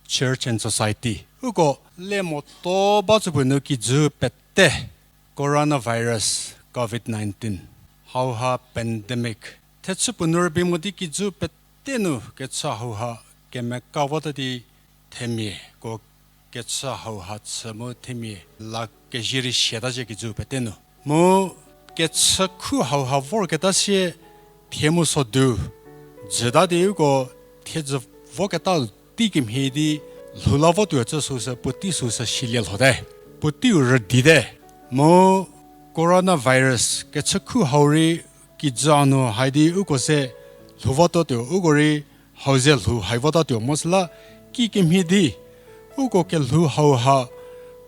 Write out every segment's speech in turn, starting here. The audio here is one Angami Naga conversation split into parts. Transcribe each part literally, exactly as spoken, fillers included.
Church and Society. Uko le moto ba tsüpuo nu kijü pete coronavirus, covid nineteen, hauha pandemic thechü puo nu rübei mo di kijü pete nu kechü hauha kemeka vota di themiako kechü hauha chü mu themia la kezie rei siata zhie kijü pete nu. Mu kechü khu hauha vorketa sie thie mu sodu jüta di uko thiedzü voketa tei kemhie di lhou la votuo cü süsü puotei süsü silie lhote. Puoteiu rüdite. Mu coronavirus kechü khu hau rei kijü hanu hai di uko ze lhou votuo, uko rei hau ze lhou hai votatuo mu süla kikemhie di uko kelhou hauha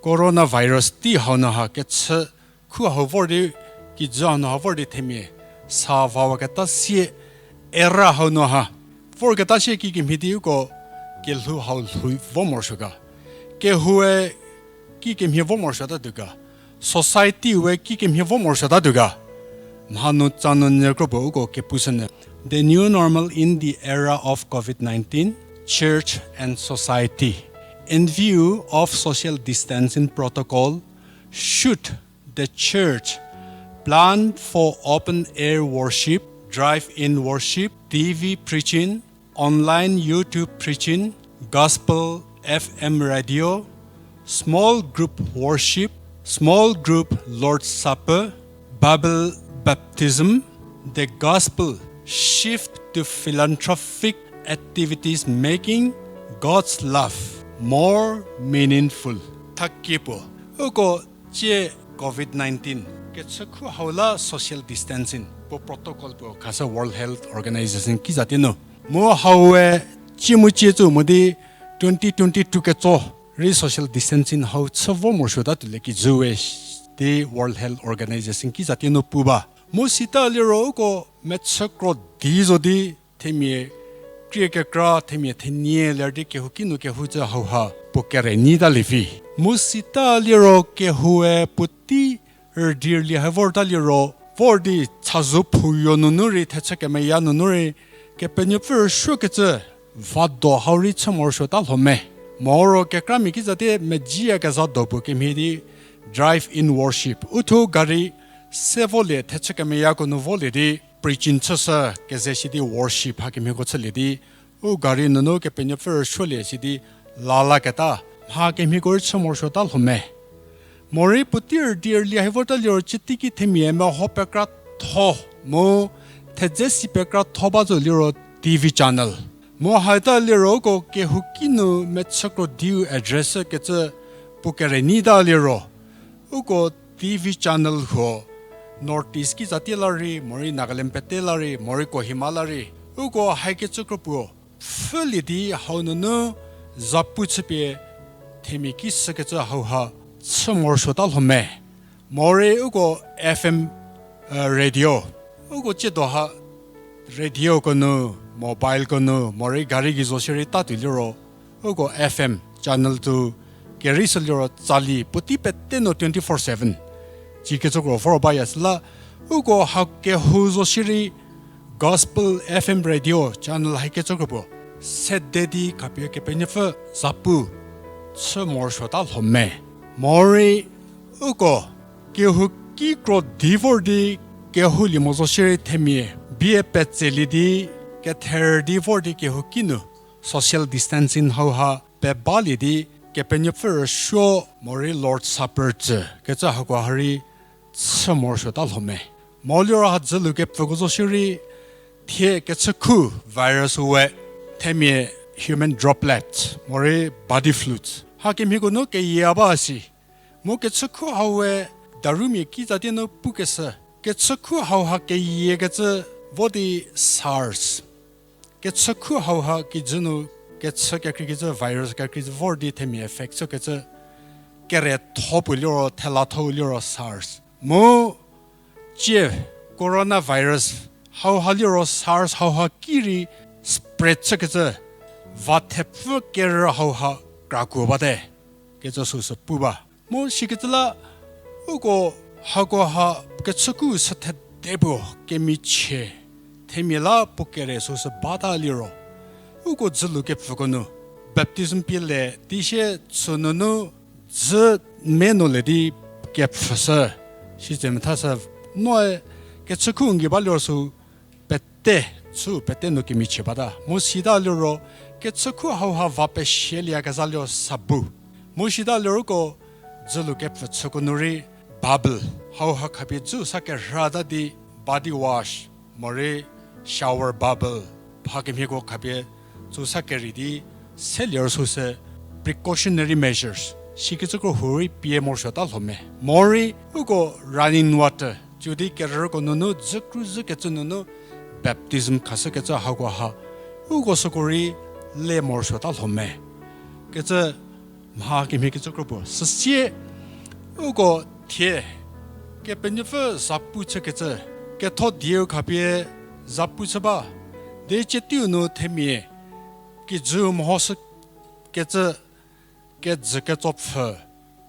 coronavirus tei hau nu ha kechü khu hau vor di kijü hanu ha vor di themia sa vawaketa sie era hau nu ha vorketa sie kikemhie di uko kelhou hau lhou vo morosuo ga. Kehoue kikemhie vo morosuotatuo ga. Society we kikemhie vo morosuotatuo ga. Mhanu tsanu nyü kropuo uko kepushünyü. The new normal in the era of covid nineteen, church and society. In view of social distancing protocol, should the church plan for open air worship, drive in worship, T V preaching, online YouTube preaching, gospel F M radio, small group worship, small group Lord's Supper, Bible baptism, the gospel shift to philanthropic activities making God's love more meaningful. Thakie puo, uko tsie covid nineteen kechü khu hau la social distancing puo protocol puo khashü World Health Organization kizatie nu. Mu haue tsie mu tsie tsü mo di twenty twenty-two ketso rei social distancing hau chü vo morosuotatuo le kijü we di World Health Organization kizatie nu pu ba. Mu sita liro uko mechü kro di zo di themia krie kekra themia thenie ler di kehouki nu kehou cü hauha puo kere nyita lievi. Mu sita liro kehoue puotei rüdi rüli hai vorta liro vor di chazou phuyo nunu rei thechü kemeya nunu rei Kepenuopfü rüsuokecü vado hau rei chü morosuota lho me. Moro kekramia kizatie medziyakezha do puo kemhie di drive in worship uthuo gari se volie thechü kemeyako nu volie di preaching chüshü keze sidi worship hakemhieko chülie di u gari nunu Kepenuopfü rüsuolie sidi lalaketa mha kemhieko rei chü morosuota lho me. Morei puotei rüdi rüli hai vorta liro chüteiki themia meho pekratho mu thedze si pekratho ba zo liro T V channel. Mu hata liro uko kehouki nu mechü krodiu address kecü puo kere nyita liro uko T V channel huo North East kizatie la rei, morei Nagaland pete la rei, morei Kohima la rei, uko haikecü kropuo pfhülie di hau nunu zapu chüpie themia ki sükecü hauha chü morosuota lho me. Morei uko F M radio, uko tsiedo ha radioko nu, mobileko nu morei gari gei zo shierei tatuo liro uko F M channel tu kerei sü liro tsali puotei pete nu twenty four seven tsikecü kro vor baya süla uko ha kehou zo shierei Gospel F M radio channel haikecü kropuo sede di khapie Kepenuopfü zapu chü morosuota lho me. Morei uko kehouki kro di vor di kehoulie mo zo shierei themia bie petselie di kether di vor di kehouki nu social distancing hauha pebalie di Kepenuopfü rüsuo morei Lord Supper tsü kecü hakoha rei chü morosuota lho me. Mo liro ha dzülu kepfüko zo shierei thie kechükhu virus we themia human droplets morei body fluids hakemhieko nu keyie ba si. Mu kechükhu hau we darumia kizatie nu pukeshü kechükhu hauha keyiekecü vo di SARS. Kechükhu hauha kijü nu kechü kekreikecü virus kekreikecü vor di themia affect chükecü keretho puo liro thelatho liro SARS. Mu tsie coronavirus hauha liro SARS hauha ki rei spread chükecü va thepfü kerü hauha krakuo bate kecü süsü pu ba. Mu sikecü la uko hakoha kechüku sü thede puo kemichie themia la puo kere süsü bata liro, uko dzülu kepfüko nu baptism pie le di sie chü nunu dzü me nu le di kepfüshü, sitse methashü, noe kechükhu n gei ba liro sü pete, chü pete nu kemichie bata. Mu sita liro, kechükhu hauha va peshielie kezha liro sabu. Mu sita liro uko dzülu kepfü chüko nu rei Bible, hauha khapie dzü sa kerhata di body wash, morei shower bubble, mha kemhieko khapie tsü sa kerei di, se liro süsü precautionary measures sikecü kro hurei pie morosuota lho me. Morei uko running water, tsü di kerüko nunu dzü kruzhükecü nunu baptism khashükecü hako ha, uko süko rei le morosuota lho me. Kecü mha kemhie kecü kro puo. Süsie uko thie Kepenuopfü zapu chükecü, ketho dieu khapie zapu chü ba, di cietiu nu themia kijü mehoshükecü, kejü ketsopfü,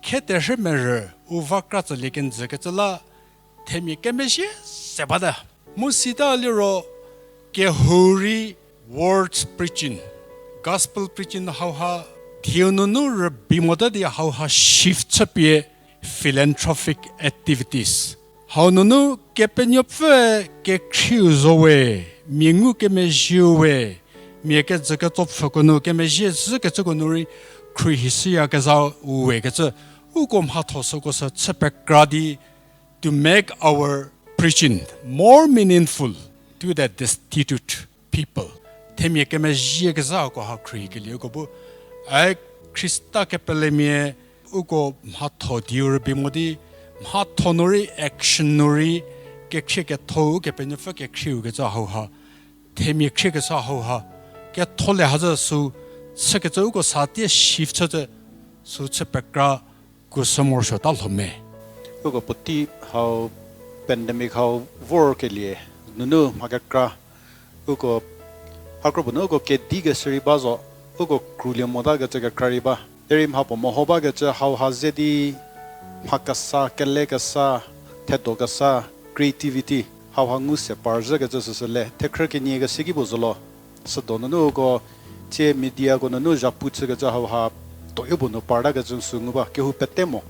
kheterhü merü, u va kra tsülie kenjükecü la, themia kemezhie se bata. Mu sita liro kehou rei word preaching, gospel preaching hauha, dieu nunu rübei mota di hauha shift chüpie philanthropic activities. Hau nunu Kepenuopfüe kekhrieu zo we, mia ngukemezhieu we, mia kejü ketsopfüko nu kemezhie zhükecüko nu rei khruohi shüyakezha we kecü, uko mhatho süko sü chü pekra di, to make our preaching more meaningful to the destitute people. Themia kemezhie kezhako ha khruohikelie uko bu, ai Khrista kepelemia uko mhatho dieu rübei mo di, mhatho nu rei action nu rei, kekhrie ketho-u Kepenuopfü kekhrieu kecü hauha, themia khriekeshü hauha, ketho le hazü sü, chükecü uko sa tie shift chücü, sü chü pekra, kuo sü morosuota lho me. Uko puotei hau pandemic hau vorkelie nunu mha kekra, uko, hakro puo nu uko kedikeshü rei ba zo, uko krulie motakecü kekra rei ba. Derei mhapuo meho bakecü hauha ze di mha kesa, kele kesa, thedo kesa, creativity, hauha ngu se par zhükecü süsü le, thekhrü kenie kese ki puo zo lo. Südo nunu uko, tsie mediako nunu zhapu chükecü hauha, toyo puo nu partakecü sü ngu ba, kehou pete mo.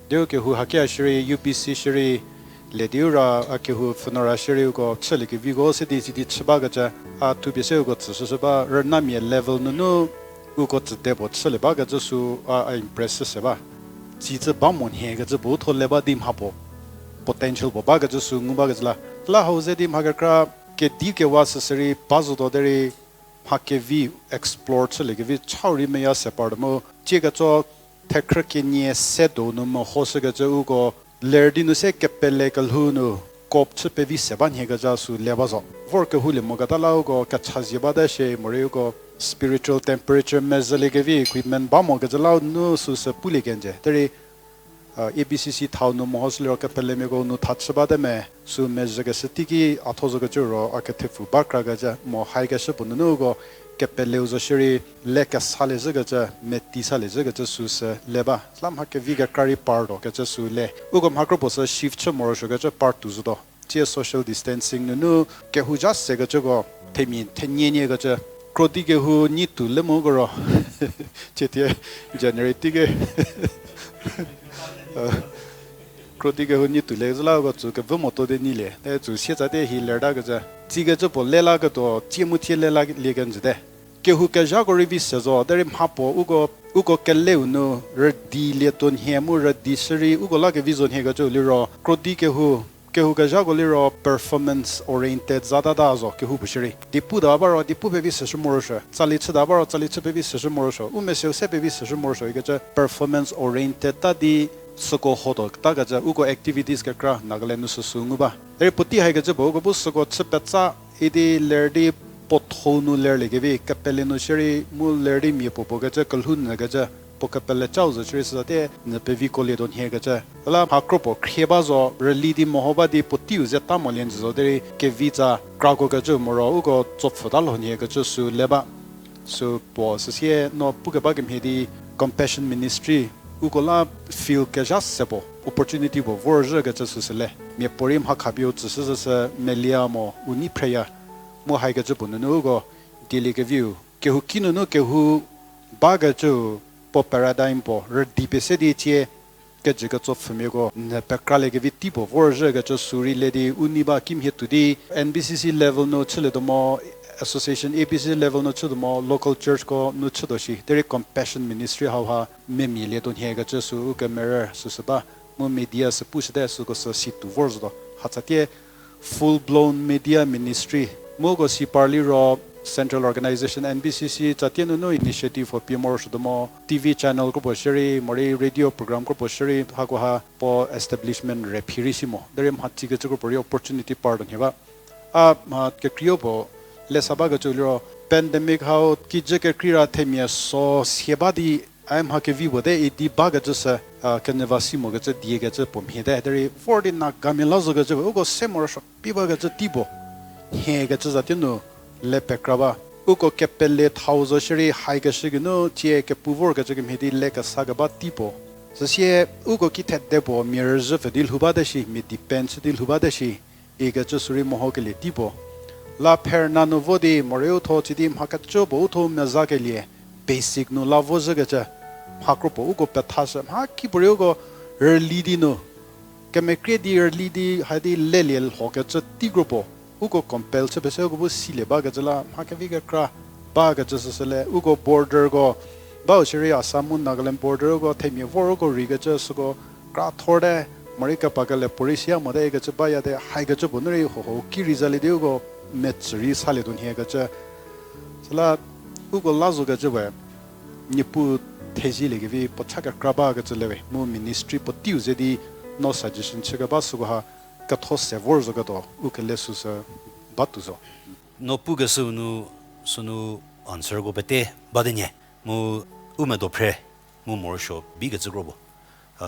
Dieu kehou hakia shierei, U B C shierei, le diu ra a kehou pfhünuo ra shierei uko chüliekeviko se di sidi chü bakecü, a thupie se uko tsüshüshü ba, rünamia level nunu uko tsüte puo chülie bakecü sü a, a impress se ba. Tsicü ba mo nhiekecü puo u tho le ba di mhapuo potential puo bakecü sü ngu bakecü la. La hau ze di mha kekra kedi kewa süsü rei ba zotuo derei mha kevi explore chüliekevi chau rei meya se partuo mu. Tsie ketso thekhrü kenie se do nu mehoshükecü uko ler di nu se kepele kelhou nu cope chü pevi se ba nhiekecü sü le ba zo. Vor kehoulie moketa la uko kechazie bate shie morei uko spiritual temperature mezhüliekevi equipment ba mokecü la nu süsü pulie kenjü. Derei A B C C thau nu mehoshü liro kepelemiako nu tha chü bate me, sü mezhükeshü teiki a tho zokecü ro a kethepfu ba krakecü mo haikeshü puo nunu uko kepeleu zo shierei le kesalie zhükecü, meti salie zhükecü süsü le ba. Süla mha kevi kekra rei partuo kecü sü le. Uko mha kropuo sü shift chü morosuokecü partuo zotuo. Tsie social distancing nunu kehou zha sekecüko themia thenie niekecü. Krodi kehou nyi tuo le mo ko ro. Tsie tie January teiki. Krodi kehou nyi tuo le zhü la ko tsü kevü motuo di nyilie. E tsü sietsa te hi lertakecü. Tsikecü puo lelaketuo, tsie mu thie lelalie kenjüte. Kehou kezhako rei vi se zo, derei mhapuo uko, uko keleu nu rüdilietuo nhie mu rüdi shürei uko la kevi zo nhiekecüu liro, krodi kehou, kehou kezhako liro performance oriented zatata zo kehou puo shürei. Di puta ba ro, di pu pevi seshü morosuo. Tsali chüta ba ro, tsali chü pevi seshü morosuo. U meseu se pevi seshü morosuo ikecü performance oriented ta di süko hotuo takecü uko activities kekra Nagaland nu süsü ngu ba. Derei puotei haikecü puo uko bu süko chü petsa idi ler di puo thou nu lerlie kevi kepele nu shierei mu ler di mia puo puo kecü kelhou nyü kecü puo kepele chau zo shierei süzate nyü peviko lietuo nhiekecü. Süla mha kropuo khrie ba zo, rüli di meho ba di puoteiu ze ta molie njü zo derei kevi tsa krako kecü moro uko tsopfhüta lho nhiekecü sü le ba. Sü puo süsie no pukeba kemhie di Compassion Ministry uko la field kezha se puo opportunity puo vorzhükecü süsü le. Miapuorei mha khapie u tsüshü züsü melia mo u nei phreya. Mu haikecü puo nunu uko dieliekeviu kehouki nunu kehou bakecü puo paradigm puo rüdi pie se di tie kejü ketso pfhümiako n pekraliekevi tei puo vorzhükecü sü rei le di u nei ba kimhie tuo di N B C C level nu chülietuo mo, association A B C level nu chütuo mo, local churchko nu chütuo shi derei compassion ministry hauha memialietuo nhiekecü sü u kemerü süsü ba. Mu media sü pushüte süko sü si tuo vor zotuo. Hatsatie full blown media ministry. Mu uko si par liro central organization N B C C tsatie nunu initiative puo pie morosuotuo mo, T V channel kropuo shierei morei radio program kropuo shierei hakoha puo establishment rei phi rei si mo derei mhatsükecü kropuo rei opportunity partuo nhie ba. A mha kekreiu puo lesa bakecü liro pandemic hau kijü kekreira themia so sie ba di a mha kevi puo te idi bakecü sü kenyü va si mokecü diekecü puo mhie te derei vor di Nagamia la zokecü puo uko se morosuo pi bakecü tei puo nhiekecü zatie nu le pekra ba. Uko kepele thau zo shierei haikeshü geinu tie kepu vorkecü kemhie di le kesa keba tei puo. Süsie uko kithede puo mia rüzhü pfü di lhou bate shi, mia depend chü di lhou bate shi ikecü sü rei mehokelie tei puo. La pher nanu vo di morei u tho chü di mha kecü puo u tho mezakelie basic nu la vozhükecü mha kropuo uko pethashü mha kipuorei uko rüli di nu kemekrie di rüli di ha di lelie lhokecü tei kropuo uko compel chü pese uko bu silie bakecü la mha kevi kekra bakecü süsü le uko borderko bau shierei Assam mu Nagaland border uko themia vor uko rei kecü süko kra thorte morei kepa kele puorei siya mote ikecü bayate haikecü puo nu rei hoho ki rei zalie di uko metsü rei salietuo nhiekecü. Süla uko la zokecü we Niepuu thezieliekevi puo cha kekra bakecü le we mu ministry puo teiu ze di no suggestion chükeba sükoha ketho se vor zoketuo u kele süsü batuo zo. No pukeshüu nu sünu answerko pete bate nyie. Mu u medo phre mu morosuo bikecü kro puo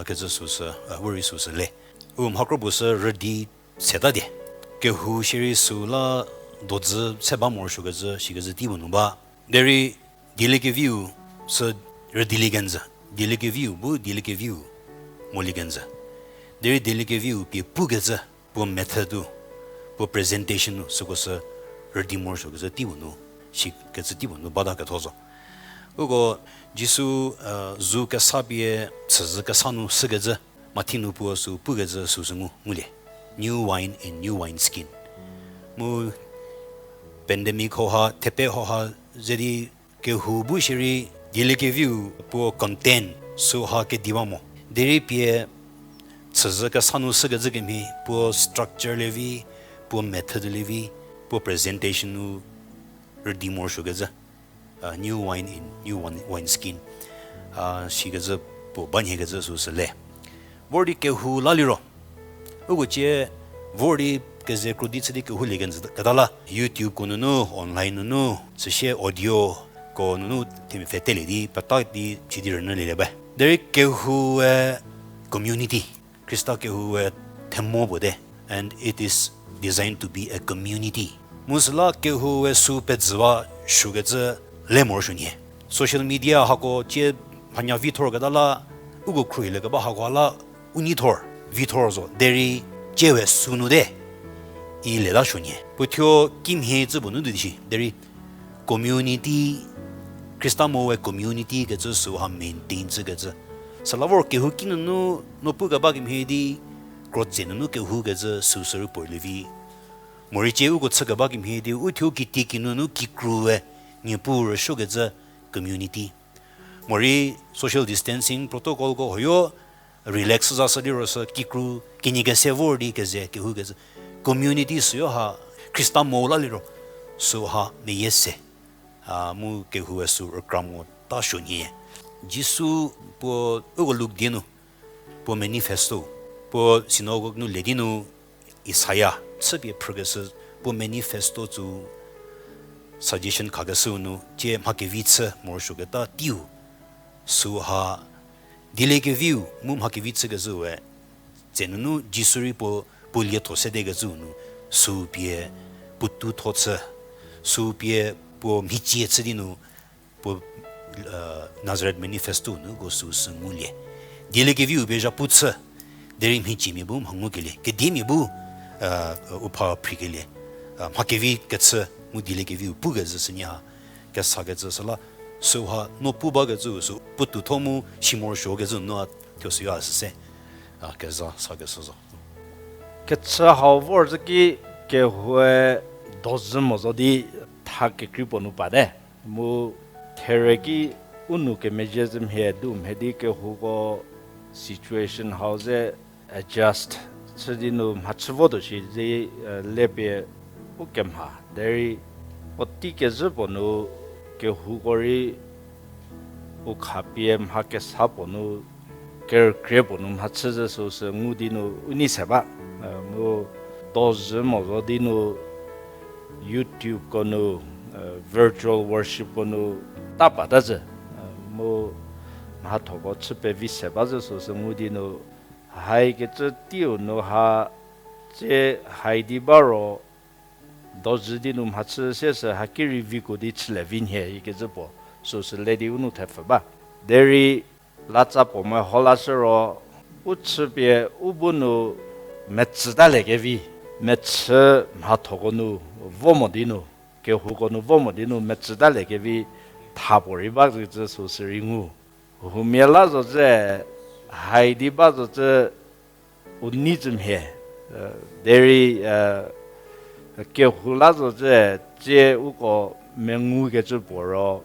kecü süsü, u rei süsü le. U mha kro puo sü rüdi seta die. Kehou shierei süu la dodzü se ba morosuokecü shikecü tei puo nu ba. Derei dieliekeviu sü rüdilie kenjü. Dieliekeviu bu dieliekeviu molie kenjü. Derei dieliekeviu pie pukecü puo method-u, puo presentation-u süko sü rüdi morosuokecü tei puo nu, shikecü tei puo nu bata ketho zo. Uko Jisu zu kesa pie chüzhü kesa nu shükecü, Mathi nu puo sü pukecü süsü ngu ngulie. New wine in new wine skin. Mu pandemic hoha, thepe hoha ze di kehou bu shierei dieliekeviu puo content süha kedi ba mo. Derei pie chüzhü kesa nu shükecü kemhie puo structure levi, puo method levi, puo presentation-u rüdi morosuokecü. New wine in new wine, wine skin. Shikecü puo ba nhiekecü süsü le. Vor di kehou la liro uko cie vor di keze kro di chü di kehoulie kenjü keta la YouTube-ko nunu, online nunu, süsie audio-ko nunu themia pfhetelie di peta di chü di rünyülielie ba. Derei kehoue community, Khrista kehoue themo puo te, and it is designed to be a community. Mu süla kehoue sü pezüwa suokecü le morosuo nyie. Social media hako cie mhanya vithor keta la, uko khruohiliekeba hako la u neithor, vithor zo derei cie we sü nu te, i leta suo nyie. Puo thuo kimhie cü puo nu di shi derei community, Khrista mowe community kecü süha maintain chükecü. Süla vor kehouki nunu no pukeba kemhie di, krotse nunu kehoukecü süsü rei puo lievi. Morei cie uko chükeba kemhie di u thuo kitieki nunu kikrue Niepuu rüsuokecü community. Morei social distancing protocol-ko hoyo relax zashü liro sü kikru kinyi kese vor di keze kehoukecü. Community süyo ha Khrista mo la liro süha meyie se. A mu kehoue sü rükra mota suo nyie. Jisu puo uko Luk die nu puo manifesto, puo synagogue nu le di nu Isaiah chüpie phrükeshü puo manifesto tsü suggestion khakeshüu nu cie mha kevi chü morosuoketa teiu süha dieliekeviu mu mha kevi chükecüe tse nunu Jisu rei puo, puo lietho sedekecüu nu sü pie puotou tho chü, sü pie puo mhicie chü di nu puo Nazareth manifesto nu uko süsü ngulie. Dieliekeviu pie zhapu chü, Derei mhiciemia bu mha ngukelie, kediemia bu, u pha phrikelie, mha kevi kechü, ngu dieliekeviu pukezhü sünie ha, kesakecü süla, süu ha no pu bakecüu sü puotoutho mu si morosuokecü nua thuo süyo a süse, keza sakeshü zo. Kechü hau vorzhü ki kehoue dozü mo zo di tha kekrei puo nu pate. Mu there ki u nou kemezhie zhü mhie du mhie di kehouko situation hau ze adjust chü di nu mhachü votuo shi zi, lepie u kemha. Derei puotei kezhü puo nu kehouko rei u khapie mha kesa puo nu kerükrie puo nu mhachü zhü süu sü ngu di nu u nei se ba. Mu dozü mo zo di nu YouTube ko nu, virtual worship ko nu ta pata zhü. Mu mhathoko chü pevi se ba zhü süu sü ngu di nu haikecü teiu nu ha tsie hai di ba ro dozü di nu mhachü se sü haki rei viko di chülie vi nhie ikecü puo süu sü le di u nou thepfü ba. Derei latsa puo meho lashü ro u chüpie u bu nu metsütaliekevi, mechü mhathoko nu vo mo di nu, kehouko nu vo mo di nu metsütaliekevi tha puo rei bakecü süu sü rei ngu. Huomia la zo zhü, hai di ba zo zhü, u nei zhü mhie. Derei kehou la zo zhü, tsie uko mengukecü puo ro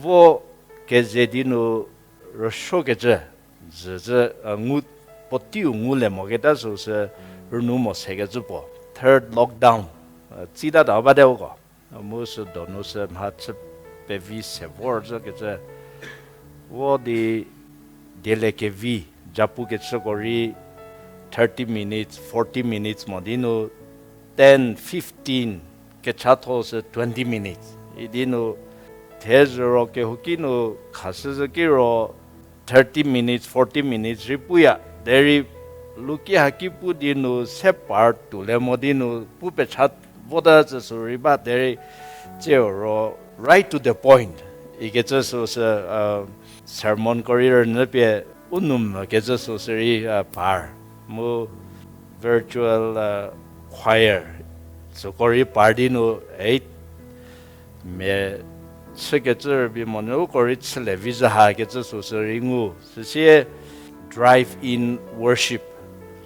vo keze di nu rüsuokecü, zhü zhü, ngu, puoteiu ngulie moketa süu sü rünu mo sekecü puo. Third lockdown, tsitata bate uko. Mu sü donu sü mhachü pevi se vorzhükecü vo di dieliekevi, japukecüko rei thirty minutes, forty minutes mo di nu ten, fifteen, kechatho sü twenty minutes idi nu thezhü ro kehouki nu khashüzhü ki ro thirty minutes, forty minutes rei puya. Derei luki haki pu di nu se par tuolie mo di nu pu pecha vota zhü süu rei ba derei tsiu ro right to the point ikecü süu sü, sermonko rei rünyü pie u nou mvükecü süu sü rei par. Mu virtual choir süko rei par di nu, ei, mia chükecü rübei monyü uko rei chülie vi zhü hakecü süu sü rei ngu. Süsie drive-in worship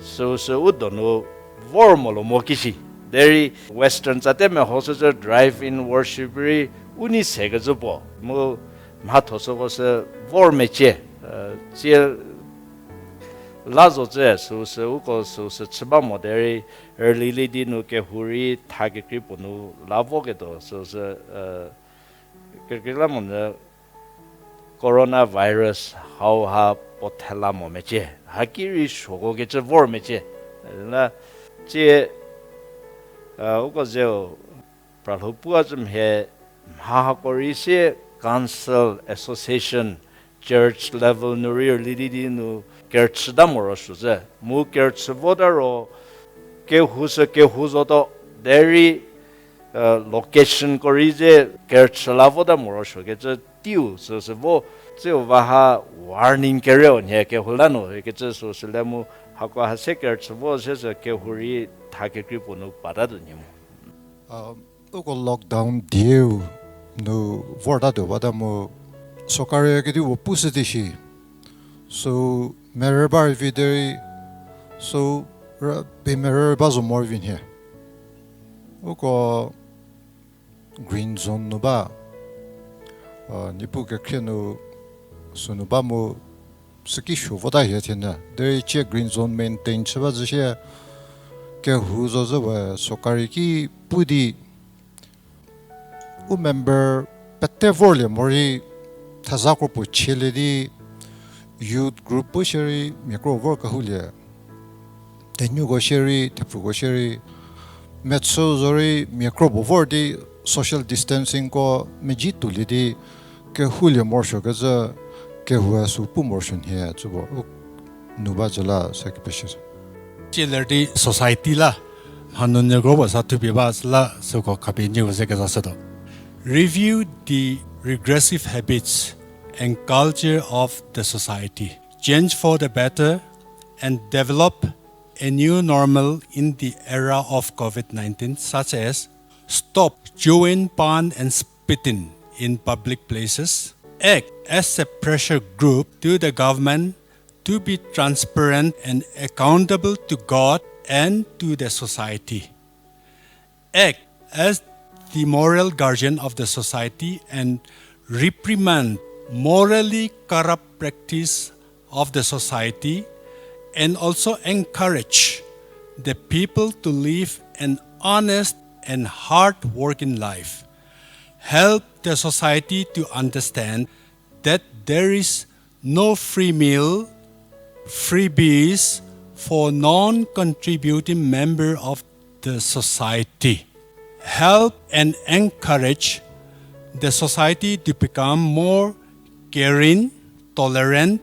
süu sü u donu vor molo mo kishi. Derei Western tsate mehoshüzhü drive-in worship rei u nei sekecü puo. Mu mhatho süko sü vor mecie, tsie la zo zhü süu sü uko süu sü chü ba mo derei rülilie di nu kehou rei tha kekrei puo nu la voketuo süu sü, kekreilamonyü coronavirus hauha puo thela mo mecie, haki rei suoko kecü vor mecie. La tsie uko zeu pralhou puo a zhü mhie, mha hako rei sie council, association, church level nu rei rülilie di nu kerüchüta morosuo zhü. Mu kerüchü vota ro kehou sü kehou zotuo, derei locationko rei ze kerüchü la vota morosuokecü teiu süu sü vo, tsiu va ha warning kereu nhie kehou la nu ikecü süu sü le mu hako ha se kerüchü vo se sü kehou rei tha kekrei puo nu patatuo nhie mo. Uko lockdown dieu nu vortatuo bata mu, sorkari kedipuo pushü di shi, süu merü ba rei vi derei, süu rübei merü ba zo morovi nhie. Uko green zone nu ba, Niepuu kekhrie nu sünu ba mu süki suo vota hie thienyü. Derei cie green zone maintain chü ba zhü sie kehou zo zhü we sorkari ki pu di u member pete vorlie morei theza kro puo chielie di youth group bu shierei mia kro vor kehoulie. Tenuko shierei, thepfuko shierei, mechü zorei mia kro puo vor di social distancingko meji tuolie di kehoulie morosuokecü kehoue süu pu morosuo nhie cüpuo u nou ba zhü la se kepeshü. Tsie ler di society la mhanunyü kro puo sa thupie ba süla süko khapie nieko ze kezashütuo. Review the regressive habits and culture of the society. Change for the better and develop a new normal in the era of COVID nineteen, such as stop chewing pan and spitting in public places, act as a pressure group to the government to be transparent and accountable to God and to the society. Act as the moral guardian of the society and reprimand morally corrupt practice of the society, and also encourage the people to live an honest and hard-working life. Help the society to understand that there is no free meal, freebies for non-contributing member of the society. Help and encourage the society to become more caring, tolerant,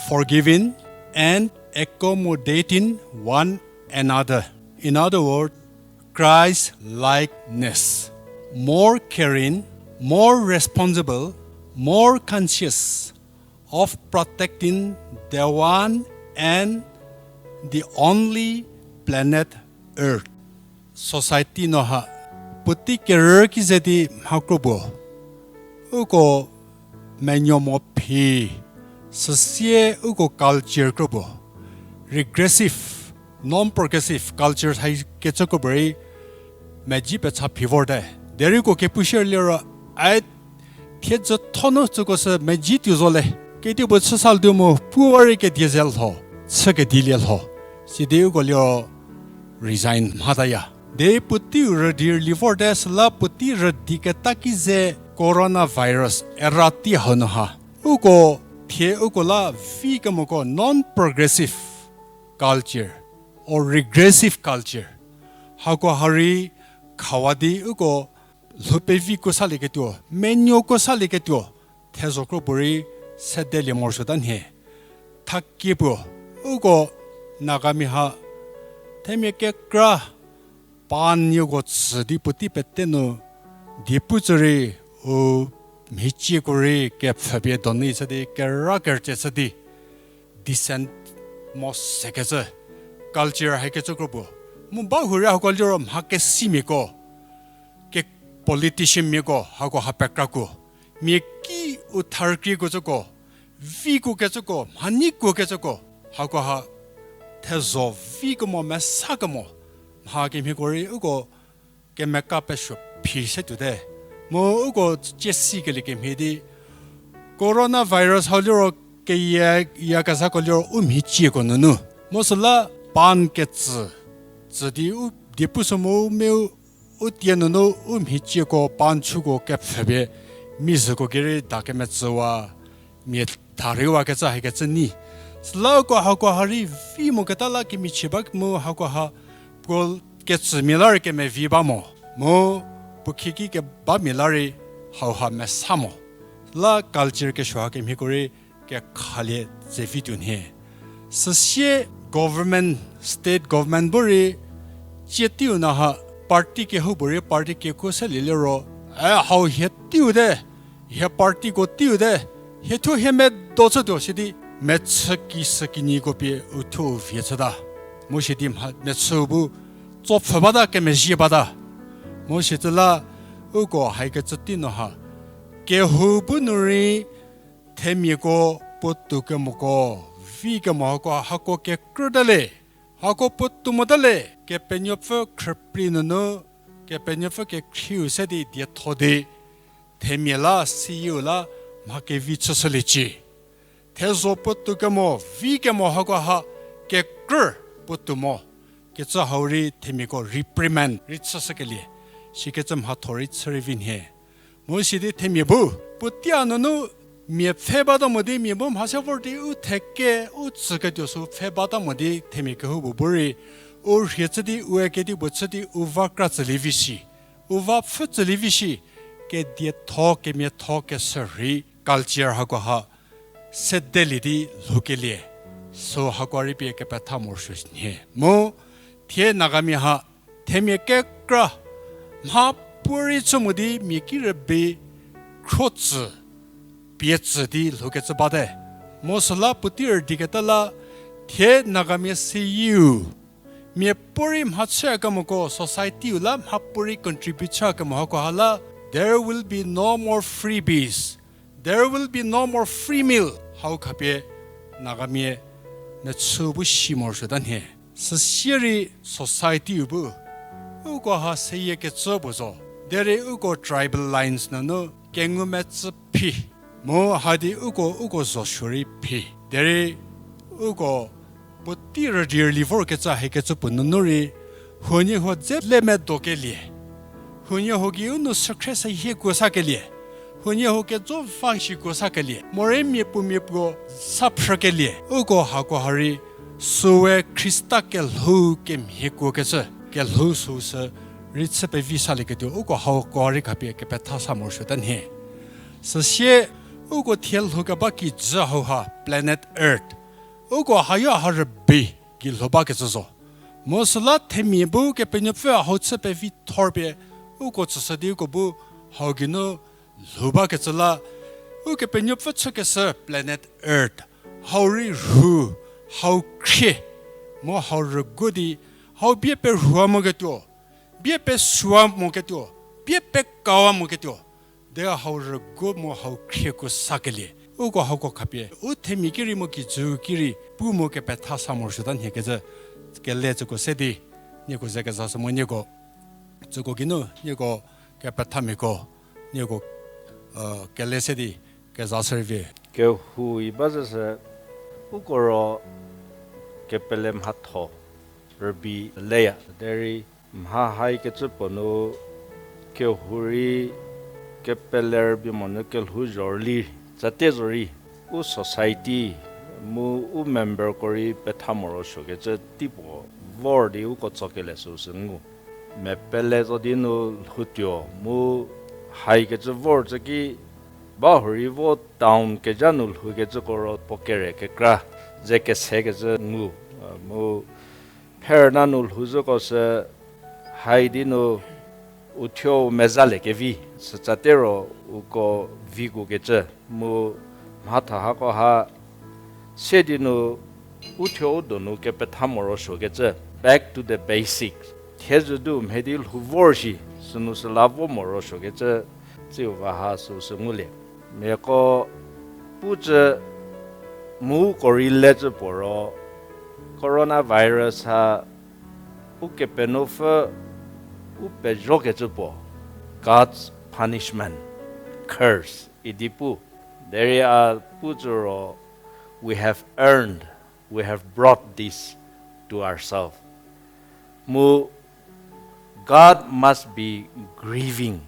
forgiving, and accommodating one another. In other words, Christ-likeness. More caring, more responsible, more conscious of protecting the one and the only planet Earth. Society no ha puotei kerü ki ze di mha kro puo, uko menuo mo phi, süsie uko culture kro puo, regressive, non-progressive culture hai kecü kro puorei meji pecha phi vorte. Derei uko kepu shierei liro, ai thiedzütho nu süko sü meji tuo zo le. Kedipuo chü sa ltuo mu puo rei kedie ze lho, chü kedilie lho. Sidi uko liro resign mhataya. Derei puoteiu rüdi rüli vorte süla puotei rüdi keta ki ze coronavirus era tei hau nu ha, uko thie uko la vi kemoko non-progressive culture or regressive culture, hako ha rei khawa di uko lhou pevi ko salieketuo, menuo ko salieketuo, thezho kro puorei sedelie morosuota nhie. Thakie puo, uko Nagamia ha themia kekra pan nieko tsü di puotei pete nu die pu tsü rei, u mhicieko rei kepfhüpie donu chü di kera kerüchie chü di decent mo sekecü, culture hai kecü kro puo. Mu ba hurei hako liro mha kesimiako, ke politician miako hako ha pekrakuo. Mia ki u tharkrieko tsüko, vikuo kecüko, mhanikuo kecüko, hako ha thezho vi kemo mesa kemo, mha kemhieko rei uko kemeka pesuo phi se tuote. Mu uko cie sikelie kemhie di coronavirus hau liro keyie ya kezhako liro u mhicieko nunu. Mu süla pan ketsü, tsü di u die pu sü mu u meu u tie nunu u mhicieko pan chüko kepfhüpie, mi zhüko gei rei da kemetsüwa, mia tha reiwakecü hakecü nyi. Süla uko hako ha rei vi moketa la kemichie ba mu hako ha puo ketsümia la rei kemevi ba mo. Mu puo khieki kebamia la rei hauha mesa mo. La culture kesuo ha kemhieko rei kekhalie tse vi tuo nhie. Süsie government, state government bu rei cie teiu na ha party kehoupuorei party kekuo selie liro, e hau hie teiu te, hie partyko teiu te, hie thuo hie medo chütuo sidi mechü ki sü kinyiko pie u thuo u vie chüta. Mu sidi mha mechüu bu tsopfhü bata kemezhie bata. Mu sicü la uko haikecü tei nu ha kehou bu nu rei themiako puotou kemoko, vi kemo hako, hako kekrüta le, hako puotou mota le, Kepenuopfü khrüprei nunu, Kepenuopfü kekhrieu se di dietho di, themia la siyieu la mha kevi chüshüliecie. Thezho puotou kemo, vi kemo hako ha kekrü puotou mo. Kecü hau rei themiako reprimand rei chüshükelie, sikecü mhatho rei chü rei vi nhie. Mu sidi themia bu puotei a nunu mia pfhe bata mo di mia bu mha se vor di u theke u tsüketuo sü pfhe bata mo di themia kehoupuo bu rei u rhie chü di u eke di puo chü di u va kra tsülie vi shi, u va pfhü tsülie vi shi, kedietho kemiatho keshürhei culture hako ha sedelie di lhoukelie, sü hako rei pie kepetha morosuo nhie. Mu thie Nagamia ha themia kekra mha puorei chü mo di mia ki rübei khro tsü pie tsü di lhoukecü bate. Mu süla puotei rüdiketa la Thie Nagamia seyieu, miapuorei mhachüyakemoko society-u la mhapuorei contribute chüyakemo hako ha la, there will be no more freebies, there will be no more free meal. Hau khapie Nagamia mechü bu si morosuota nhie. Süsierei society-u bu uko ha seyiekecü puo zo. Derei uko tribal lines nunu kengumecü phi, mu hadi uko uko zosuorei phi. Derei uko puotei rüdi rüli vorkecü hakecü puo nunu rei, huoniehuo dze le medokelie, huoniehuo gei u nu sükhrie sehie kuo sakelie, huoniehuo kejo va shi kuo sakelie, morei miapuo miapuo sa phrükelie, uko hako ha rei süe Khrista kelhou kemhie kuokecü, kelhou süsü rei chü pevi salieketuo uko hako ha rei khapie kepetha sa morosuota nhie. Süsie uko thie lhoukeba kijü hauha planet Earth, uko hayo ha rübei gei lhou bakecü zo. Mu süla themia bu Kepenuopfü hau chü pevi thorpie uko tsüshü di uko bu hau geinu lhou bakecü la, Ukepenuopfü chükeshü planet Earth, hau rei rhu, hau khrie, mu hau rügu di, hau bie perhua moketuo, bie pesua moketuo, bie pekawa moketuo, de hau rügu mu hau khrieko sakelie, uko hako khapie u themia ki rei mu kijü ki rei pu mu kepetha sa morosuota nhie kecü kele tsüko se di, nieko ze kezashü mu nieko, tsüko geinu nieko kepethamiako, nieko kele se di kezashü rei vi. Kehou i ba zhüshü, uko ro kepele mhatho rübei leya derei mha haikecü puo nu kehou rei kepele rübei monyü kelhou zhorüli, tsate zorei u society mu u memberko rei petha morosuokecü teipuo vor di uko tsokelie süsü ngu. Mepele zo di nu lhoutuo mu haikecü vor tsü ki ba hurei vo town kezha nu lhoukecüko ro puo kere kekra ze kesekecü ngu, mu pherüna nu lhouzhüko sü hai di nu uthuo u mezaliekevi, sütsate ro uko vikuokecü mu mhatha hako ha se di nu uthuo u donu kepetha morosuokecü, back to the basics. Thiezhü du mhie di lhou vor shi, sünu süla vo morosuokecü, tsiu va ha süsü ngulie. Miako pucü mu uko rei lecü puo ro, coronavirus ha Ukepenuopfü u pezhokecü puo, God's punishment, curse idi pu. Derei a pucü ro, we have earned, we have brought this to ourselves. Mu, God must be grieving.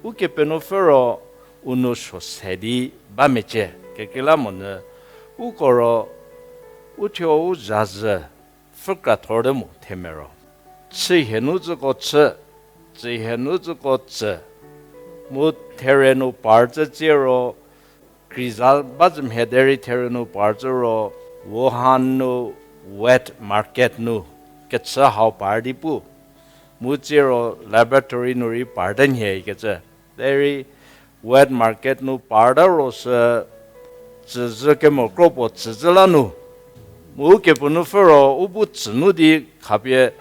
Ukepenuopfü ro u nou suo se di ba mecie, kekreilamonyü uko ro uthuo u zhazhü pfhükra thor te mo themia ro. Chü hie nu tsüko chü, tsü hie nu tsüko tsü, mu there nu par tsü tsie ro, kreiza ba zhü mhie derei there nu par tsü ro, Wuhan nu wet market nu kechü hau par di pu. Mu tsie ro laboratory nu rei par te nhie ikecü. Derei wet market nu parta ro sü tsüzhü kemo kro puo tsüzhü la nu. Mu Ukepenuopfü ro u bu tsü nu di khapie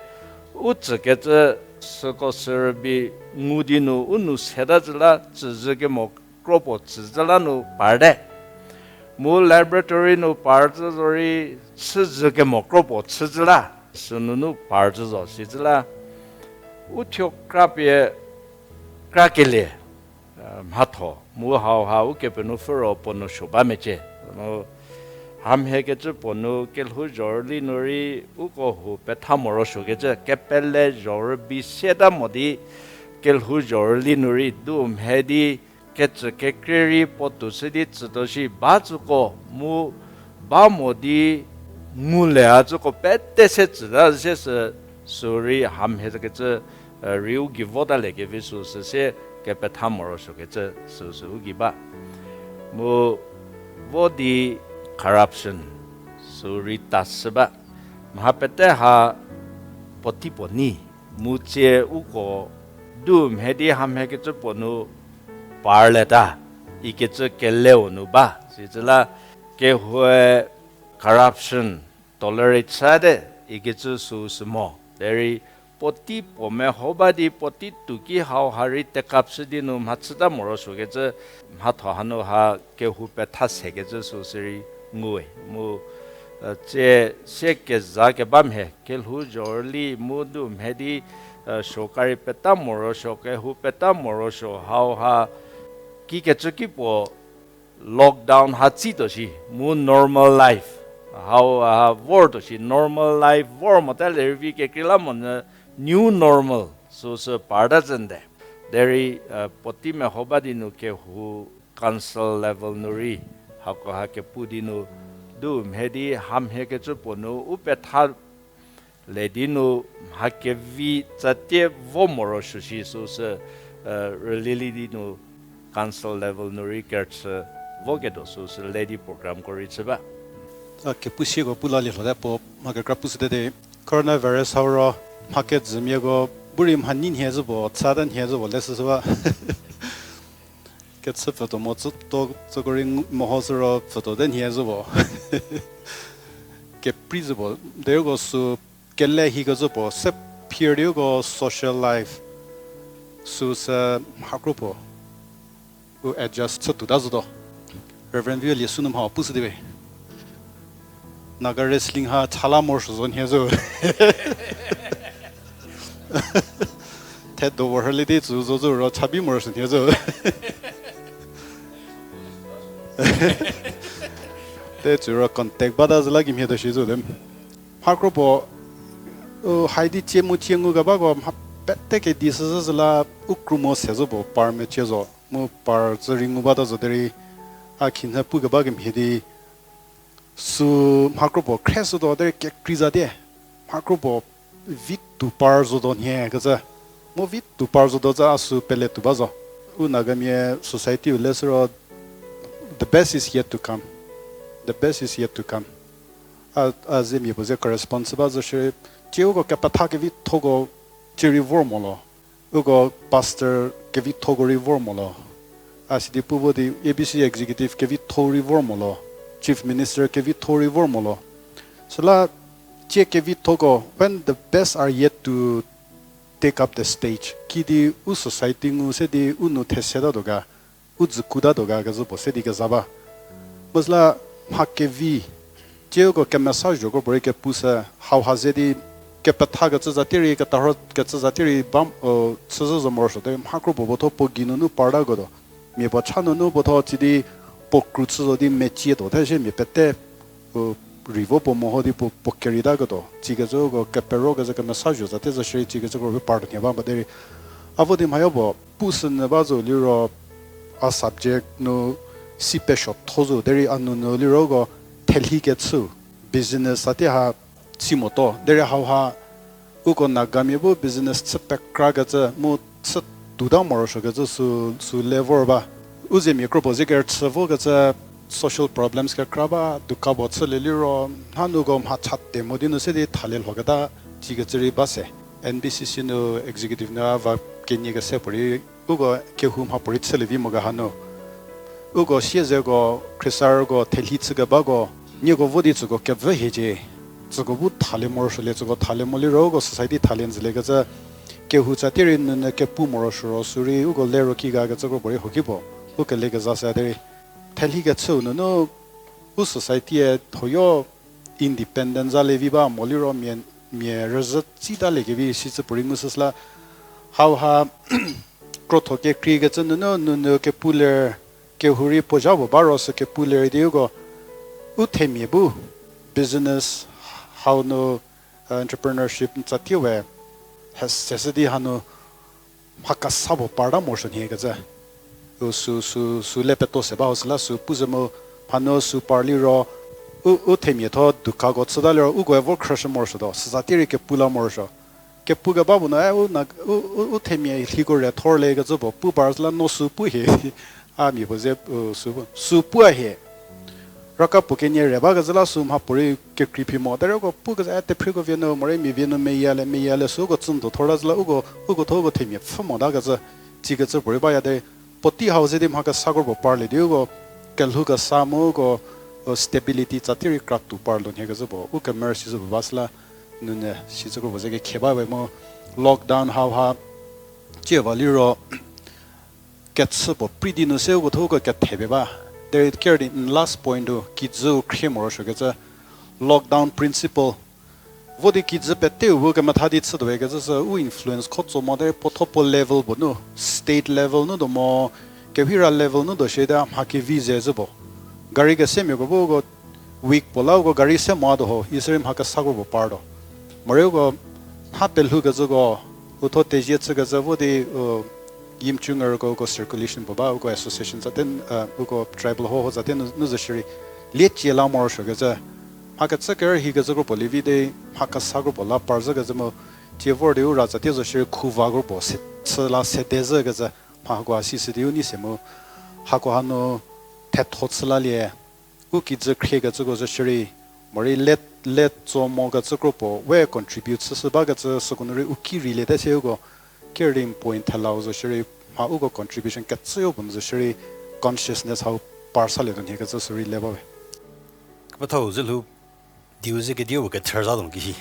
u tsükecü süko sü rübei ngu di nu u nou seta zhü la tsüzhü kemo kro puo tsüzhü la nu parte. Mu laboratory nu par tsü zorei chüzhü kemo kro puo chüzhü la, sünunu par tsü zo sizhü la. Uthuo krapie krakelie mhatho mu hauha Ukepenuopfü ro puo nou suo ba mecie. Mu hamhiekecü puo nu kelhou zhorüli nu rei uko hu petha morosuokecü kepele zhorübei sieta mo di kelhou zhorüli nu rei du mhie di kecü kekrie rei puo tuo shü di tsütuo shi ba tsüko mu ba mo di ngulie a tsüko pete se tsüta sie sü, sü rei hamhie zhükecü rei u gei votaliekevi süsü sie kepetha morosuokecü süsü u gei ba. Mu vo di corruption sü rei ta shü ba. Mha pete ha puotei puo nyi mu tsie uko du mhie di hamhiekecü puo nu parleta ikecü keleu nu ba. Sizhü la kehoue corruption tolerate chüte ikecü süu sü mo. Derei puotei puo meho ba di puotei tuoki hau ha rei take up chü di nu mhachüta morosuokecü mhatho hanu ha kehou petha sekecü süu sü rei nguwe. Mu, tsie, sie keza keba mhie, kelhou zhorüli mu du mhie di, suo kari peta morosuo, kehou peta morosuo, hau ha kikecü ki puo lockdown ha tsituo shi, mu normal life. Hau ha vortuo shi, normal life vor mota lerüvi kekreilamonyü new normal süu sü parta zhüte. Derei, puotei meho ba di nu kehou council level nu rei, hako ha kepu di nu, du mhie di hamhie kecü puo nu u petha le di nu mha kevi tsatie vo morosuo shi süu sü, rülilie di nu council level nu rei kerüchü voketuo süu sü le di programko rei chü ba. A kepu sieko pu lalie lhote puo mha kekra pushüte de. Coronavirus hau ro mha kejümiako bu rei mha nyi nhie zhü puo, tsata nhie zhü puo le süsü ba. Kechü pfütuo mo tsütuo, tsüko rei mehoshü ro pfütuote nhie zhü puo. Keprei zhü puo, derei uko sü kele hi kezhü puo, se phir di uko social life süu sü mhakro puo u adjust chütuota zotuo. Reverend Vio Liesu nu mha pushü di we, Naga wrestling ha chala morosuo zo nhie zhü. Thedo vor rhülie di tsü zo zhü ro chabi morosuo nhie zhü. Te tsü ro contact bata zhü la kimhie tuo shi zhü te. Mhakro puo, u hai di tsie mu tsie ngu kebako mha pete kedi süzhü zhü la u kru mo se zhü puo par mecie zo. Mu par tsü rei ngu bata zo derei a khinhie pu keba kemhie di sü mhakro puo khre sütuo derei kekrei zatie. Mhakro puo vi tou par zotuo nhie kecü. Mu vi tou par zotuo zhü a sü pele tou ba zo. U Nagamia society-u le süro, the best is yet to come. The best is yet to come. A, a zemia puo ze correspond chü ba zo shierei, tsieuko kepetha kevithoko cie rei vor mo lo. Uko pastor kevithoko rei vor mo lo. A sidi pu vo di A B C executive kevitho rei vor mo lo. Chief minister kevitho rei vor mo lo. Süla tsie kevithoko, when the best are yet to take up the stage, kidi u society ngu se di u nou these tatuo ga, u dzü ku tatuo ga kezhü puo se di keza ba. Mu süla mha kevi, tsieuko kemesa zhoko puorei kepu sü, hau ha ze di kepetha kecü zatie rei, ketarho kecü zatie rei ba, chüzhü zo morosuo derei mhakro puo puotho puo gei nunu partakotuo. Mia puo cha nunu puotho tsidi puo kru chü zo di mecie tuo te shie mia pete, rei vo puo meho di puo, puo kereitaketuo. Tsikecüko kepero kecü kemesa zho zate zo shierei tsikecüko rei partuo nhie ba mo derei. A vo di mhayo puo, pushünyü ba zo liro a subject nu si pesuotho zo derei a nunu liroko thelhi kechü, business atie ha si motuo derei hau ha uko Nagamia bu business chü pekra kecü mu chü tuota morosuo kecü sü, sü le vor ba. U zemia kro puo ze kerüchü vokecü social problems kekra ba, duka puo chülie liro, hanuko mha chate mo di nu se di thalie lhoketa, tsikecü rei ba se. N B C C nu executive nu a va kenie kese puorei, uko kehou mha puorei chülie vi mo kehanu uko siezeko, khriesarüko, thelhi chükebako, nieko vo di tsüko kevü hiecie, tsüko bu thalie morosuolie, tsüko thalie mo liro uko society thalie njüliekecü, kehou tsatie rei nunu kepu morosuo ro sürei uko lero ki ga kecü kro puorei hoki puo, u kele keza se derei. Thelhi kechüu nunu u society-e thoyo independent zalie vi ba mo liro mia, mia rüzhü tsitalie kevi sicü puorei ngu süsüla. Hau ha krotho kekreikecü nunu, nunu kepu ler, kehou rei puo zha puo ba ro sü kepu ler di uko, u themia bu business hau nu, entrepreneurship n tsatie we, heseshü di hanu mha kesa puo parta morosuo nhie kecü. U sü, sü, sü le peto se ba ho süla sü pu ze mu, hanu sü par liro, u, u themia tho dukako chüta liro, ukoe vo khrüshü morosuotuo, süzatie rei kepu la morosuo. Kepu keba puo nu, e, u, u, u themia lhiko re thorlie kecü puo pu par süla no sü pu hie. A mia puo ze, u, sü pu, sü pu a hie. Raka puo kenie re bakecü la sü mha puorei kekrei phi mo. Derei uko pukecü, e, tephriko vie nu, morei mia vie nu meyalie, meyalie süko tsündo thor la süla uko, uko tho uko themia pfhü motakecü, tsikecü puorei baya derei. Puotei hau ze di mha kesako puo parlie di uko, kelhou kesa mu uko, stability tsa tierei kratu parlo nhie kezhü puo u kemer sizü puo ba süla, nune sizü kro puo ze kekhe ba we mu lockdown hauha, tsie va liro, kechü puo prei di nu se uko thuko kethepie ba. Derei ker di n last point u kijü u khrie morosuo kecü lockdown principle. Vo di kijü peteu bu kemetha di chütuo we kecü sü u influence kho tso mo derei puotho puo level puo nu, state level nu do mo, kewhira level nu do shie di mha kevi ze zhü puo. Gari kesemiako bu uko weak puo la uko gari se mo tuo ho, isürei mha kesa kro puo partuo. Morei uko nha pelhou kecüko, utho tezie chü kecü vo di, u, Yimchunger ko uko circulation puo ba, uko association zate, uko tribal ho ho zate nu, nu zo shierei, liecie la morosuo kecü, mha kecü kerühi kecü kro puo lievi di, mha kesa kro puo la par zhü kecü mu, tie vor di u ra zatie zo shierei khuva kro puo se, chü la sede zhü kecü, mha hakoha sisü di u nei se mu, hakoha nu thetho chü lalie, u kijü khrie kecüko zo shierei, morei le, le tso mo kecü kro puo we contribute chüshü ba kecü süko nu rei u ki rei liete se uko, ker di point thelau zo shierei, mha uko contribution kecüyo puo nu zo shierei, consciousness hau par salietuo nhie kecü sürei le ba we. Kepethau ze lhou, diu ze kediu kether za tuo ki hi.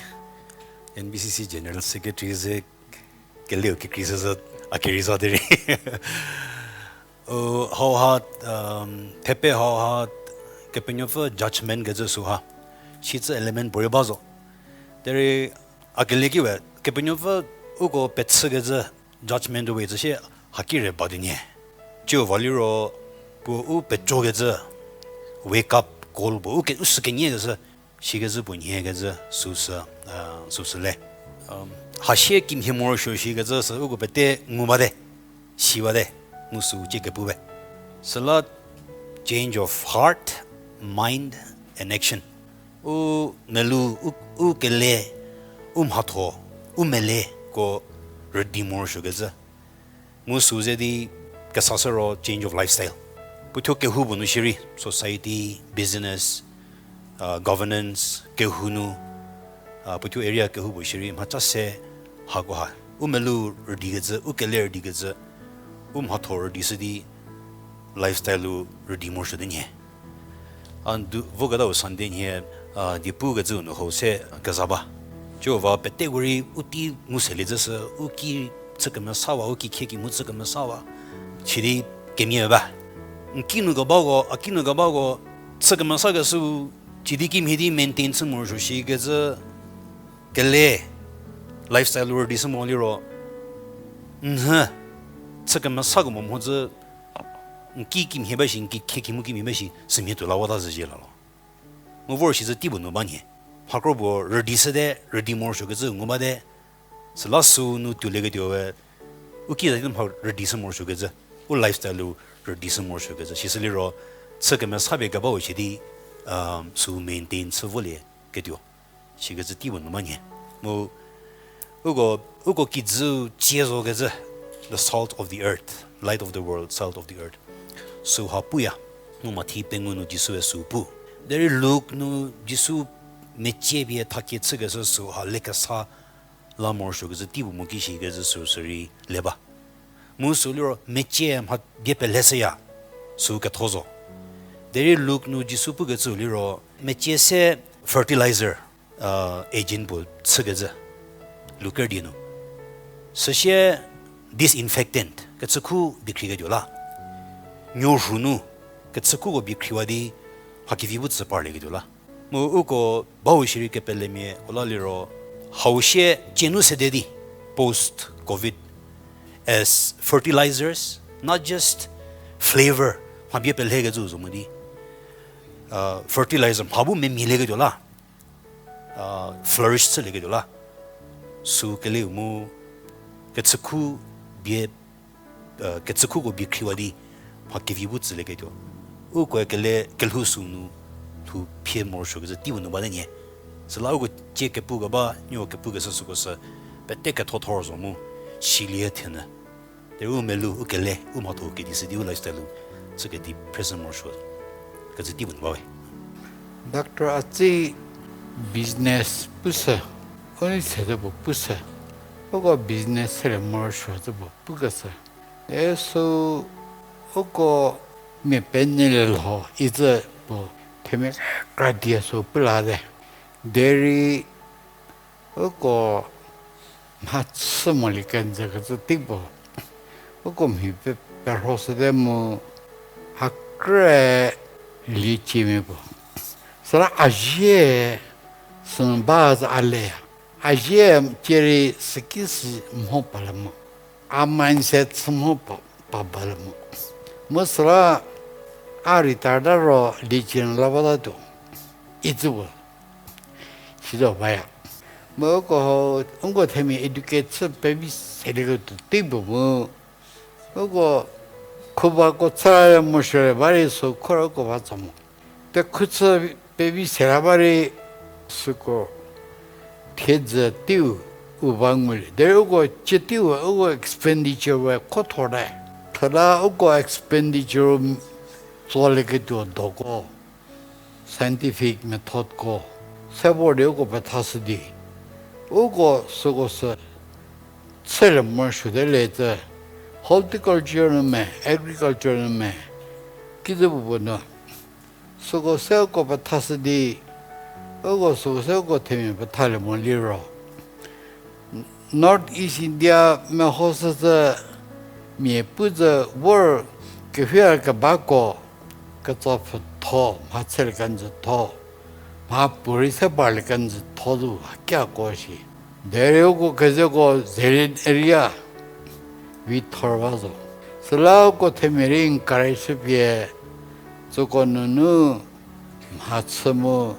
N B C C General Secretary ze keleu kekrei sü zü a kerei za derei. U, hauha, thepe hauha, Kepenuopfü judgment kecü süha, sicü element puorei ba zo. Derei a kele ki we, Kepenuopfü uko pechü kecü judgment we tsü sie haki re ba di nhie. Ciu va liro, puo u peco kecü, wake up call puo u ke, u sü kenie kecü, sikecü puo nhie kecü süsü, süsü le. Hasie kimhie morosuo shikecü sü uko pete ngu bate, si bate, mu sü cie kepu be. Süla change of heart, mind and action. U melu, u, u kele, u mhatho, u meleko rüdi morosuo kecü. Mu sü ze di kesashü ro change of lifestyle. Puothuo kehoupuo nu shierei, society, business, governance, kehou nu, puothuo area kehoupuo shierei, mhaca se hakoha. U melu rüdikecü, u kele rüdikecü, u mhatho rüdishü di lifestyle-u rüdi morosuo di nhie. A n du, voketau Sunday nhie, a, diepukecüu nu hau se keza ba. Ciu va peteko rei u tei ngu selie zhü sü, u ki chü kemesawa, u ki khie ki mu chü kemesawa. Sidi kemhie ba. N kinu kebako, a kinu kebako, chü kemesakeshüu, sidi kimhie di maintain chü morosuo shikecü, kele, lifestyle-u rüdishü mo liro, nhü, chü kemesakemo mhodzü, n ki kimhie ba shi, n ki khie ki mu kimhie ba shi, sümhie tuo la wata zhüzie lalo. Mu vor shi zhü teipuo nu ba nhie. Mhakro puo rüdishüte, rüdi morosuokecü ngu bate. Süla süu nu tuolieketuo we, u ki zati mha rüdishü morosuokecü, u lifestyle-u rüdishü morosuokecü. Sisü liro, chü kemesapie kebau shi di, süu maintain chü volie ketuo. Sikecü teipuo nu ba nhie. Mu, uko, uko kijüu cie zokecü, the salt of the earth, light of the world, salt of the earth. Süu ha puya, mu Mathi pengou nu Jisue süu pu. Derei Luk nu Jisu mecie pie thakie chükeshü süu ha lekesa la morosuokecü teipuo mo ki shikecü süu sürei le ba. Mu süu liro mecie mha bie peleshüya, süu ketho zo. Derei Luk nu Jisu pukecüu liro mecie se fertilizer, agent puo chükecü, Luk die nu. Süsie disinfectant, kechükhu bikhriketuo la. Nuorhu nu, kechükhuko bikhriwa di, mha kevi bu tsü parlieketuo la. Mu uko bau shierei kepelemia u la liro, hau sie cie nu sede di, post covid, as fertilizers, not just flavor, mha bie pelhekecü zo mo di, fertilizer mha bu memialieketuo la, flourish chülieketuo la, süu keleu mu kechükhu bie, kechükhuko bikhriwa di mha kevi bu tsülieketuo. Ukoe kele kelhou süu nu lhou phie morosuokecü teipuo nu bate nhie. Süla uko cie kepukeba, nieko kepukeshü süko sü pete kethothor zo mu, silie thenyü. Derei u melu, u kele, u mhatho kedi sü di u lifestyle-u chü kedi present morosuo kecü teipuo nu ba we. Doctor a tsie business pushü, u nei sede puo pushü, uko business selie morosuo zü puo pukeshü. E sü uko mia penyülie lho icü puo Themia kekra die sü pu la te. Derei uko mhachü molie kenjü kecü tei puo. Uko mhi pe, perho shüte mu ha krü lieciemia puo. Süla a zie sü ba zü a leya. A zie cierei süki sü mho pa le mo. A mindset sü mho pa, pa ba le mo. Mu süla a retire ta ro liecie nu la batatuo. Icü puo. Sizo baya. Mu uko, uko themia educate chü pevi selieketuo tei puo mu. Uko khubako chü mo shüre ba rei sü khor uko ba tso mo. Te khu chü pevi sela ba rei süko thiedzü teiu u ba ngulie. Derei uko cü teiu uko expenditure we kho thor te. Thela uko expenditure tsolieketuo doko, scientific methodko, se vor di uko pethashü di. Uko süko sü chülie morosuote le cü, horticulture nu me, agriculture nu me, kizü puo puo nu. Süko se uko pethashü di, uko süko se uko themia pethalie mo liro. North East India mehoshü cü mia pu zü vor kehie kebako ketso pfütho, mhachülie kenjütho, mha puorei se parlie kenjütho zu hakiako shi. Derei uko kezeko Zelian area vi thor ba zo. Süla uko themia rei encourage shüpie, süko nunu mhachü mu,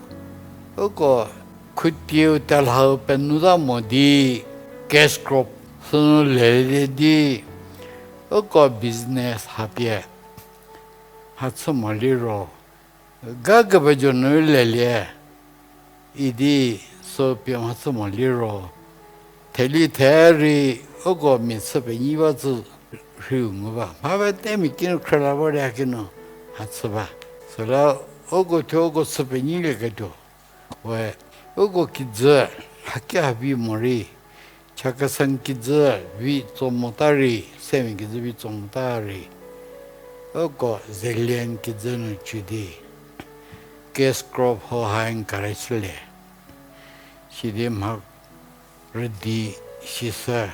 uko khutieu telhau penuta mo di, cash crop sünu lelie di, uko business hapie mhachü mo liro, ga kepejo nu lelie idi sü pie mhachü mo liro, theli the rei uko mia chü penyi ba zü rhiu ngu ba. Mha pete mia kinu khrüla vor di hakinu mhachü ba. Süla uko thuo uko chü penyilieketuo we, uko kijü haki havi morei, Chakhesang kijü vi tso mota rei, Semia kijü vi tso mota rei, uko Zelian kijü nu chü di, cash crop ho ha encourage le. Sidi mha rüdi sishü.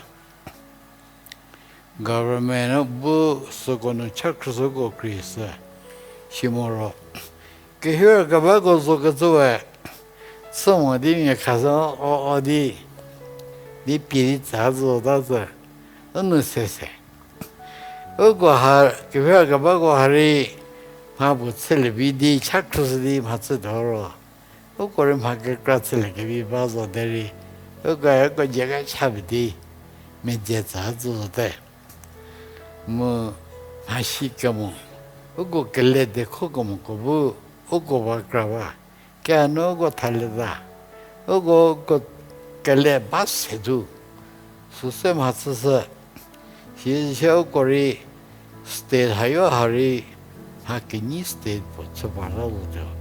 Government nu bu süko nu cha khrüshüko kri sü. Si moro, kehie kebako zo kecü we, chü mo di mia khashü o, o di, di pie di tsa zo ta zü, u nu sese. Uko ha, kehie kebako ha rei, mha puo chülie vi di cha khrüshü di mhachütuo ro, uko rei mha kekra chülie kevi ba zo derei, uko, uko dzie kecha pie di, medzi tsa zü zote. Mu mhasi kemo, uko kele dekho kemoko bu, uko ba kra ba, kenu uko thalieta, uko, uko kele ba se du, süse mhachüshü, sise uko rei state hayo ha rei, mha kenyi state puo chü ba la zotuo.